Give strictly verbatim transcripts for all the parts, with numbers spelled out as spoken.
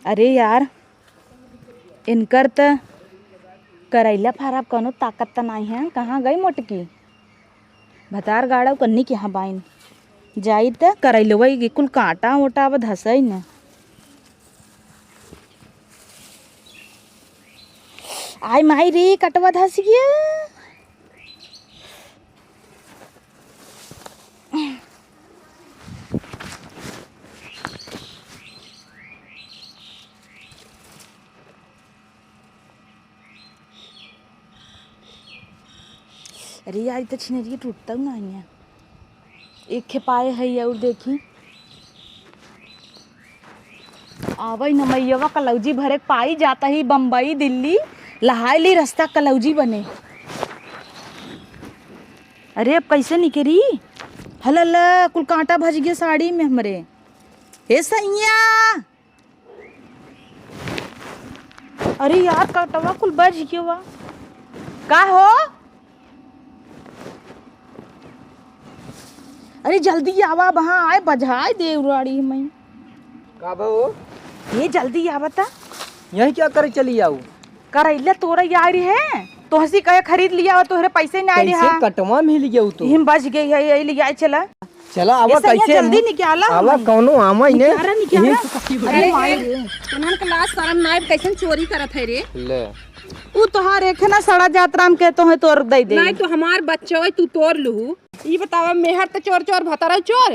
अरे यार, इनकर त करैला फारब कौनो ताकत त नाहीं है। कहाँ गई मोटकी? भतार गाड़व कन्नी के यहाँ बाइन। जाई त करैलवा के कुल काँटा ओटा अब धसई न। आय माई रे, कटवा धस गया। अरे यार, ई त छिनरिया टूटतउ नाहीं है। एक खे पाए है अउर देखी। आवइ न मइयवा कलौजी भरे पाई जाता ही बम्बई, दिल्ली, लहाई ली रस्ता कलौजी बने। अरे अब कैसे निकरी? हलल, कुल काँटा भज गया साड़ी में हमरे। हे सैया, अरे यार, कटवा कुल बज गयो बा। का हो? अरे जल्दी आवा, वहाँ आए बजाए दे उराड़ी में। का बा हो? ये जल्दी आवा ता। यही क्या करे चली आऊ? करैला तोरे आई रहे, तोहसी कहे खरीद लिया और तोहरे पैसे ना आई कैसे रहा। कटवा में लिया तू? हिम बज गई है, यही लिया चला। चला, आवा, ये सैया, कैसे जल्दी निकाला आवा, हमें। कौनो आवा ही नहीं। निकाला, निकाला। यही अरे माई रे। उन्हन के लाज शरम नाई, कैसन चोरी करत है रे? ले। उ तोहार एक है ना सड़ा जात राम के तोहे तोर दे दे। नहीं तो हमार बच्चा होय, तू तोर लूहू। ई बतावा, मेहर त चोर चोर, भतारा चोर।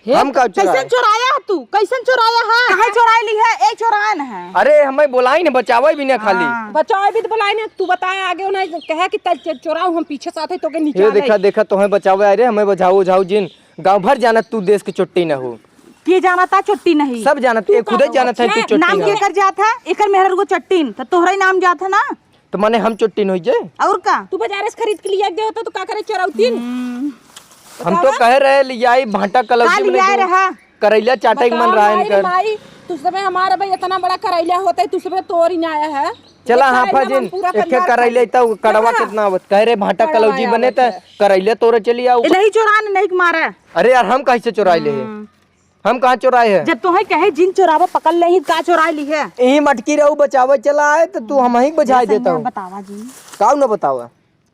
हे, हम का चोराए? कैसन चोराया है तू? कैसन चोराया है? काहे चोराए ली है? ए चोरान है। अरे, हमें बोलाई ने, बचावे भी ने खाली। हाँ। बचावे भी तो बोलाई ने, तू बताया आगे उन्हें कहे कि तल च-, चोराऊ हम पीछे से आते तो के नीचे ये आ देखा, गई। देखा, तोहे बचावे आए रे, हमें बचाओ, जाओ जिन। गाँव भर जानत तू देश के चोट्टी न हो। के जानत है चोट्टी नहीं? सब जानत, तू ये खुदे का जानत है तू अच्छा, चोट्टी नाम न हो। के कर जात है? एकर मेहर को चोट्टीन, तो तोहरा ही नाम जात है ना? तो माने हम चोट्टीन होई जे? और का? तू बाजारे से खरीद के लिया दे होता तो का करे चोरौतीन? हम्म। हम तो बतावा। कहे रहे लियाई भाटा कलौजी का में लियाए तू रहा? करैला चाटे के मन बतावा रहा माई रे इनकर। माई, तू सबे हमारा भाई इतना बड़ा करैला होता है, तू सबे तोरी ना आया है। चला एक हाँ करैला में फजिन, हम पूरा एक परिवार करैला खा तो कड़वा हाँ। कितना आवत? कहे रे भाटा कड़वा कलौजी बने आवत त है। करैला तोरे चली आऊ। ए, नहीं चोरान, नहीं मारा। अरे यार, हम कैसे चोराई ले? हम्म। हम कहाँ चोराए हैं? जब तोहे कहे जिन चोरावा पकड़ ले ही, का चोराए ली है? यही मटकी रहू बचावे चला आए तो तू हम ही बझाए ये देता सैया हूँ। बतावा जी। काऊ न बतावा?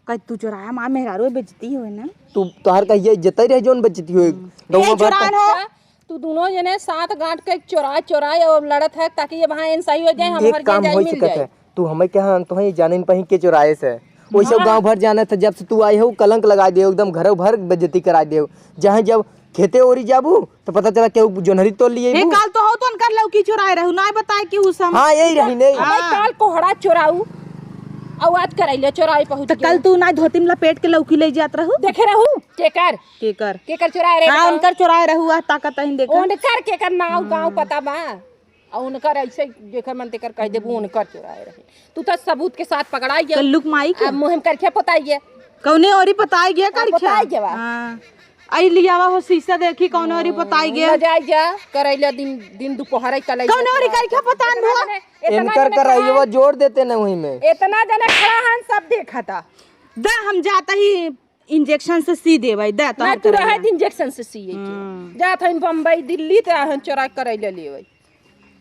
कह तू चोराया, माँ मेहरारू बेइज्जती होए ना। तू तोहर कहिए इज्जत ही रहे जोन बेइज्जती होए। हम्म। गौवा ए भर चोरान का हो। अच्छा, तू दोनों जने साथ गांठ के चोरा चोराए और लड़त है ताकि ये वहाँ एन सही हो जाए, हम एक हर काम जाए हो मिल सकत जाए। है। तू हमें क्या हम तोहे जाने न पाही के चोराए से। वैसे हाँ। गाँव भर जानत है, जब से तू आए हो, कलंक लगा दे, एकदम घरों भर बेइज्जती करा दे। जहाँ जब खेते ओरी जाबू, तो पता चला केहू जोन्हरी तोड़ लिए हे, बू। काल तो हो तो उनकर लौकी चोराए रहू, ना बताए केहू से हम। हाँ, यही रही, नहीं। हाँ। काल कोहड़ा चोराऊ, और आज करैले चोराए पहुँच तो गए। कल तू ना धोती में लपेट के लौकी ले जात रहू? देखे रहू? केकर? केकर? केकर चोराए रहे हाँ, बताओ? उनकर चोराए रहू, आ ताकत अहिन देखा। उनकर केकर नाव गाँव हम्म। पता बा? आ उनकर ऐसे जेकर मन तेकर कह देबू, उनकर चोराए रहे। तू तो सबूत के साथ पकड़ाई गया। कल्लू के माई के? आ, मुँह में करखे पोताई गया। कौने ओरी पोताई गया आ, करखे? पोताई गया बा। हाँ। आई लियावा हो शीशा देखी, कौने ओरी पोताई गया। ले जाई जा, करैला दिन, दिन दोपहर आई, कल आई कौने ओरी करखे पोतान भुआ? इतना इनकर जने खड़ा करैलवा हैं। जोड़ देते ना वहीं में। इतना जने खड़ा हैं, सब देखा था। दा हम जाता ही इंजेक्शन से सी देवाई, दा ना, तोहर तू रहे करैला। इंजेक्शन से सीए के। हम्म। जात हन बम्बई, दिल्ली, त आहन चोरा करैला लेवाई।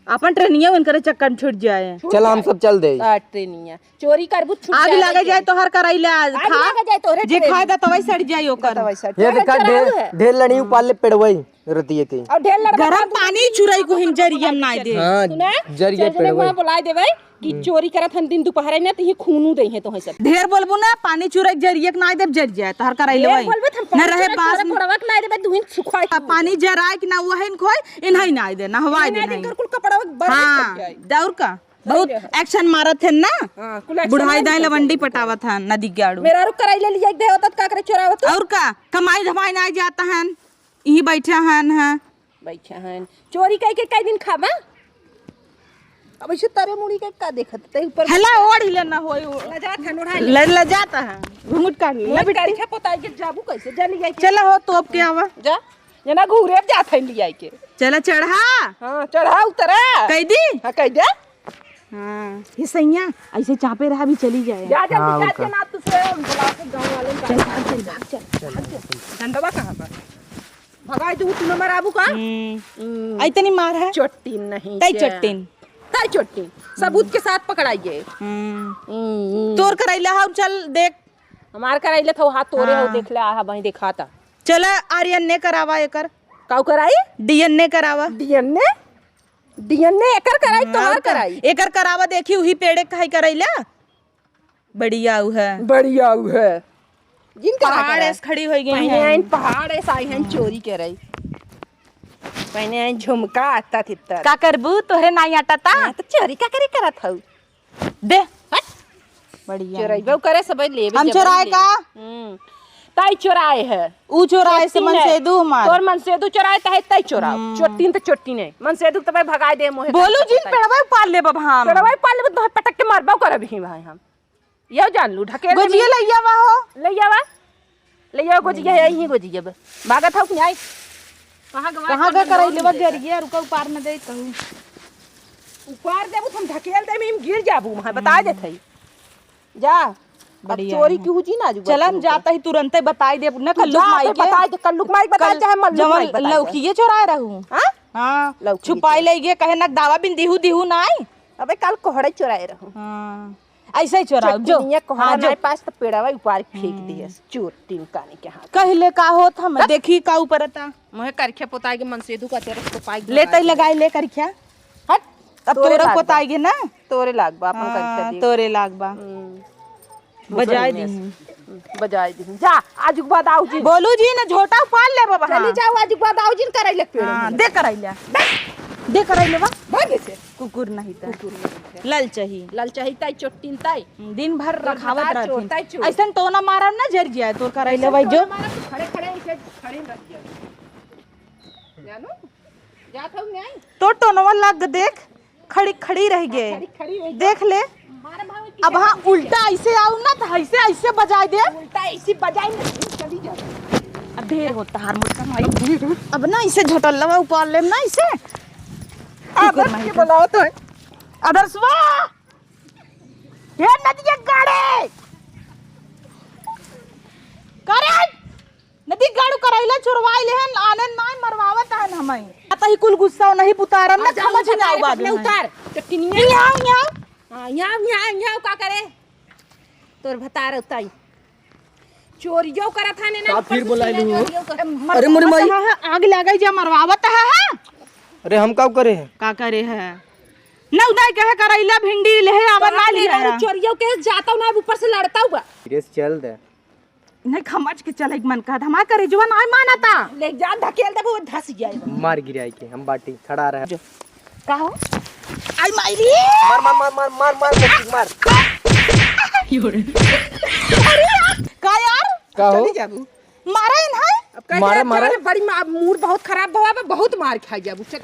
अपन ट्रेनिया उनकरे चक्कर में छूट जाए। छूट चला, हम जाए। सब चल दे। आ, ट्रेनिया। चोरी करबू, छूट आग जाए लागे के। जाए तोहर करैला, आग खा। लागे जाए तोहरे जे ट्रेनिया। खाए दा तवई सड़ जाए ओकर। तवई सड़। ये तोहरे देखा, चोराऊ ढेर, है। ढेर लड़ी उपाल ले पेड़वई रतिये के। और ढेर लड़का गरम था, पानी चुरई को हिम जरिया में नाई दे। हाँ, सुना? जरिया चल, चल, पेड़वई। वहाँ बुलाए देवे। कि हम्म। चोरी करत हन दिन दुपहरे ना, त ये खूनू दे हैं तोहे सब। ढेर बोलबू ना, पानी चुरक जरिए के नाई देब, जर जाए, तोहर करैले ढेर वही। बोलबे त हम ना पानी रहे चुरक बास तोहरे में। कोड़वा के नाई देबे, दुहिन सुखाई आ, खून पानी दे। जराए के ना वही न खोए, इन्हई नाई दे, नहवाई दे इन्हई नहीं। दिन कर कुल कपड़ा बर्बाद हाँ, कर जाए। दौर का। सही बहुत है। एक्शन मारत है ना। हाँ, कुल एक्शन बुढ़ाई मारत दाई है। लवंडी पटावत है, नदी के आड़ू। मेरा रुक करैले लिए दे होता, त का करे चोरावत? और का? कमाई धमाई नाई जाता है। इही बैठा हन, हाँ। बैठा हन। चोरी कई के कई दिन खाबा? अब ऐसे तारे मुड़ी के का देखत? ते ऊपर हेला, ओढ़ ले ना होई, ओ-, लजात हन, ओढ़ा ले। ल-, लजात हन। घुंघट काढ़ ले। मुँह लपेट के। करखे पोताई के जाबू कैसे? जा ले जाके। चला हो, तोप के आवा। जा। जना घूरे जात हन लियाई के। चला चढ़ा। हाँ, चढ़ा उतरा। कह दी? हाँ, कह दे। हाँ, ये सैया, ऐसे चापे रहा भी चली जाए। जा, जा, हाँ, जा, और का। जा, ना, तू से हम बुला के गाँव वाले में चल, भाग, चल, भाग, चल, भाग, चल। डंडवा कहाँ बा? भगाई दू, तू नंबर आबू का? हम्म। हम्म। आई तनी मार है। चोट्टीन नहीं तई क्या? चोट्टीन। आई चोटी, सबूत के साथ पकड़ाइए। हम्म। हम्म। तोर करैला हौ, चल देख। हमार करैला था, हाथ तोरे हो, हाँ। देख ले, आहा, वहीं देखा था। चला, आर्यन ने करावा एकर। काऊ कराई? डीएनए करावा। डीएनए? डीएनए एकर कराई, हाँ, तोहार तो कराई? एकर करावा, देखी, उही पेड़े खाई करैला। बढ़िया उ है। बढ़िया उ है। जिन करा पहाड़ करा। ऐस खड़ी होइ गई पहने है। आइन पहाड़ ऐस आई हैं चोरी के रही। पहने आइन झुमका आता थित्तर। का करबू? तोहरे नाई आटा ता? हाँ, तो चोरी का करे करत हऊ? दे। हट। बढ़िया। चोरइबो करे, सबइ लेबे हम जबइ चोराए लेबे। का? हम्म। ताई चोराए है। ऊ चोराए से चोट्टी नहीं। मनसेदू हमार। तोर मनसेदू चोराए, ताहे ताई चोराओ। हम्म। चोट्टी न तो चोट्टी नहीं। मनसेदू तो भाई भगाए दे मोहे बोलू का जिन पता है। पेड़वा उपार लेब अब हम। पेड़वा उपार लेब, तो पटक के मरबो करब ही भाई हम। यौ जान लू, ढकेल गोजिया देबी। लइया बा हो। लइया बा। लइया गोजिया है, यहीं गोजिया बा। भागत हौ कि नहीं? कहाँ गवा कहाँ का करैले बा? जरिया रुका, उपार न दे कहूँ। उपार देबू त हम ढकेल देबी, हम गिर जाबू वहाँ, बता हम्म। देत हई। जा। अब बढ़िया चोरी है। की हुजी ना जुगाड़ चलन करू जाता ही तुरंते बताई देब ना तू कल्लू जा, माई के के। बताई दे, कल्लू माई के बताई कल चाहे मल्लू जवन माई के बताई दे। लौकिये चोराए रहू। हाँ? हाँ। लौकी छुपाई चोराए। ले गे, कहे ना दावा बिन दिहू, दिहू नाई। अबे कल कोहड़े चोराए रहू। हाँ। ऐसे ही चोराओ, जो। चटनिया कोहड़ा हाँ, जो। नाई पास त पेड़वा उपार फेंक हम्म। दिहस, चोर टिनकानी के हाथ। कहले का होत हम, बस। देखी का ऊपर ता। मोहे करखे पोताई के मनसेधु का तेरे पोताई के लेते ही लगाई ले करखे। हट, अब तोरे तोरे लाग बा। पोताई के ना। तोरे लाग बा, अपन हाँ, करखे दे। तोरे लाग बा। हम्म। बजाए दी। बजाए दी। जा, आज के बाद आऊ जी। बोलू जी ना, झोटा उपार ले बाबा। चली जाओ, आज के बाद आऊ जी, करैले के पेड़ हाँ, में। दे करैले। दे करैले बा। भाग से। कुकुर नहीं त। कुकुर नहीं त। ललचही। ललचही ताई चोट्टिन ताई। दिन भर तोर रखावत भतार रहथिन। चोर, ताई चोर। ऐसन टोना मारब ना जर जाए तोर करैले ऐसन भाई जो। टोना मारब तो खड़े खड़े ऐसे खड़े रह जाए। जानू? जात हूँ नहीं। तो टोनवा लग देख, खड़ी खड़ी रह गए। खड़ी खड़ी रह गए। देख ले। मार भावे की अब हाँ उल्टा ऐसे आऊ ना तो ऐसे ऐसे बजाए दे। उल्टा ऐसे बजाए ना, चली जाए। अब ढेर होता हार मुर्गा माई। अब ना इसे झोटल लगा उपार लेम ना इसे। आदर्श के बुलाओ तो है। आदर्शवा। हे नदिया गाड़े। करे। नदी गाड़ू करैला चोरवाई लेहन, आनंद नाय मरवावत हन हमई। अतही कुल गुस्सा नहीं पुतारम ना, आ जा, खमच उतार, नाव बाबे अपने हैं। उतार। चट्टिनिया। यहाँ, यहाँ। हाँ, यहाँ, यहाँ, यहाँ का करे? तोर भतार उताई। चोरियो करत हने ना, का ऊपर फिर से बोलाइलू? चोरियो कर-, अरे मोरे माई। हाँ, हाँ, आग लगाई जा, मरवावत है, हाँ। अरे हम का करे हैं? का करे है? न उदय कहे करैला भिंडी लेहे आवा तोरा ना लिया मेहरारू है। चोरियो के जाता ना, ऊपर से लड़ता हुआ। गिरेस चल दे। नहीं खमच के चले के मन कहत, हमार करेजवा नाय मानता। ले जा ढकेल देबो, धस जाए। मार गिराई के हम बाटी खड़ा रहे। जो। का हो? आई माई रे। मार, मार, मार, मार, मार, मार, मार, मार। का यार? का हो? चली जाबू। मारा है ना? अब कह मारा, दिया, मारा। चल, बड़ी मा-, मूड बहुत खराब भवा बा, बहुत मार खा जाबू। चल।